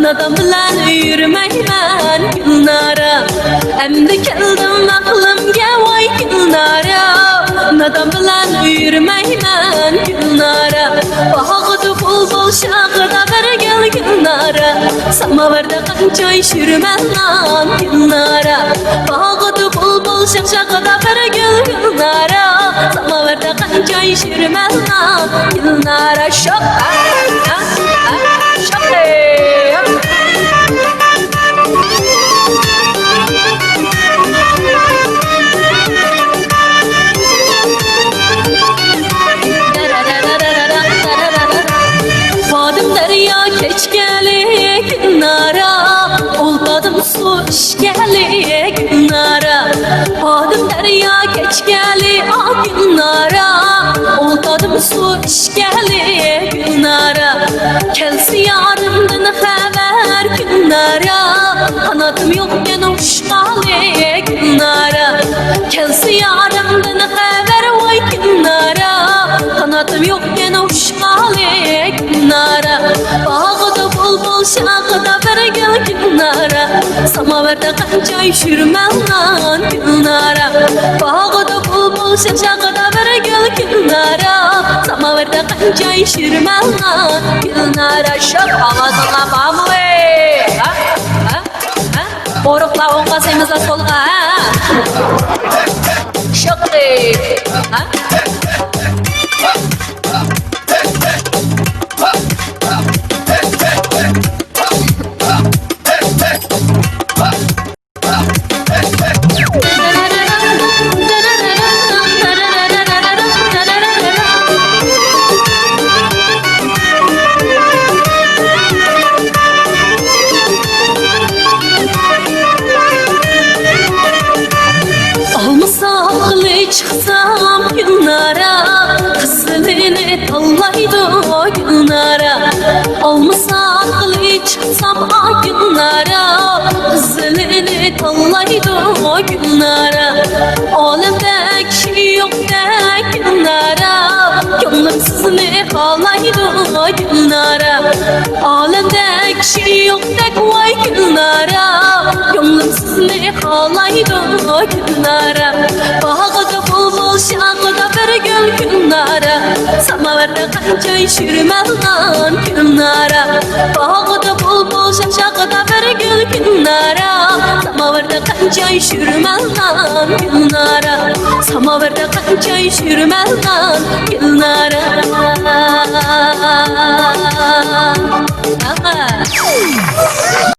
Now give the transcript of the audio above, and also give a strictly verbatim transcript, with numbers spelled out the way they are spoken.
نادان بىلەن يۈرمەيمەن، گۈلنارا. ئەمدى كەلدىم ئەقلىمگە، ۋاي، گۈلنارا. نادان بىلەن يۈرمەيمەن، گۈلنارا. باغدا بۇلبۇل، شاخىدا بىر گۈل، گۈلنارا. ساماۋاردا قانچە يۈرمەن نان، گۈلنارا. باغدا بۇلبۇل، شاخ-، شاخىدا بىر گۈل، گۈلنارا. ساماۋاردا قانچە يۈرمەن نان، گۈلنارا. شوق، ھە، ھە، ھە، شوق، ھە. باردىم دەريا كەچكەلى، گۈلنارا. ئولتۇردۇم سۇ ئىچكەلى، گۈلنارا. باردىم دەريا كەچكەلى، ئا، گۈلنارا. ئولتۇردۇم سۇ ئىچكەلى، گۈلنارا. كەلسە يارىمدىن خەۋەر، گۈلنارا. قاناتىم يوقكەن ئۇچقالى، گۈلنارا. كەلسە يارىمدىن خەۋەر، ۋاي، گۈلنارا. قاناتىم يوقكەن ئۇچقالى، گۈلنارا. باغدا بۇلبۇل، شاخىدا بىر گۈل، گۈلنارا. ساماۋاردا قانچە يۈرمەن نان، گۈلنارا. باغدا بۇلبۇل، شاخىدا بىر گۈل، گۈلنارا. ساماۋاردا قانچە يۈرمەن نان، گۈلنارا. شوق، ئاۋازىڭلار بارمۇ، ھە؟ ھە؟ ھە؟ ئورۇقلار ئوڭغا، سېمىزلار سولغا، ھە؟ شوق، ھە؟ ئالما ساقىلى چىقسام، گۈلنارا، قىزىلىنى تاللايدۇ، گۈلنارا. ئالما ساقىلى چىقسام، ئا، گۈلنارا، قىزىلىنى تاللايدۇ، گۈلنارا. ئالەمدە كىشى يوقتەك، گۈلنارا، كۆڭلۈم سىزنى خالايدۇ، گۈلنارا. ئالەمدە كىشى يوقتەك، ۋاي، گۈلنارا، كۆڭلۈم سىزنى خالايدۇ، گۈلنارا. باغدا بۇلبۇل، شاخىدا بىر گۈل، گۈلنارا. ساماۋاردا قانچە يۈرمەن نان، گۈلنارا. باغدا بۇلبۇل، شاخىدا بىر گۈل، گۈلنارا. ساماۋاردا قانچە يۈرمەن نان، گۈلنارا. ساماۋاردا قانچە يۈرمەن نان، گۈلنارا. ئاغا.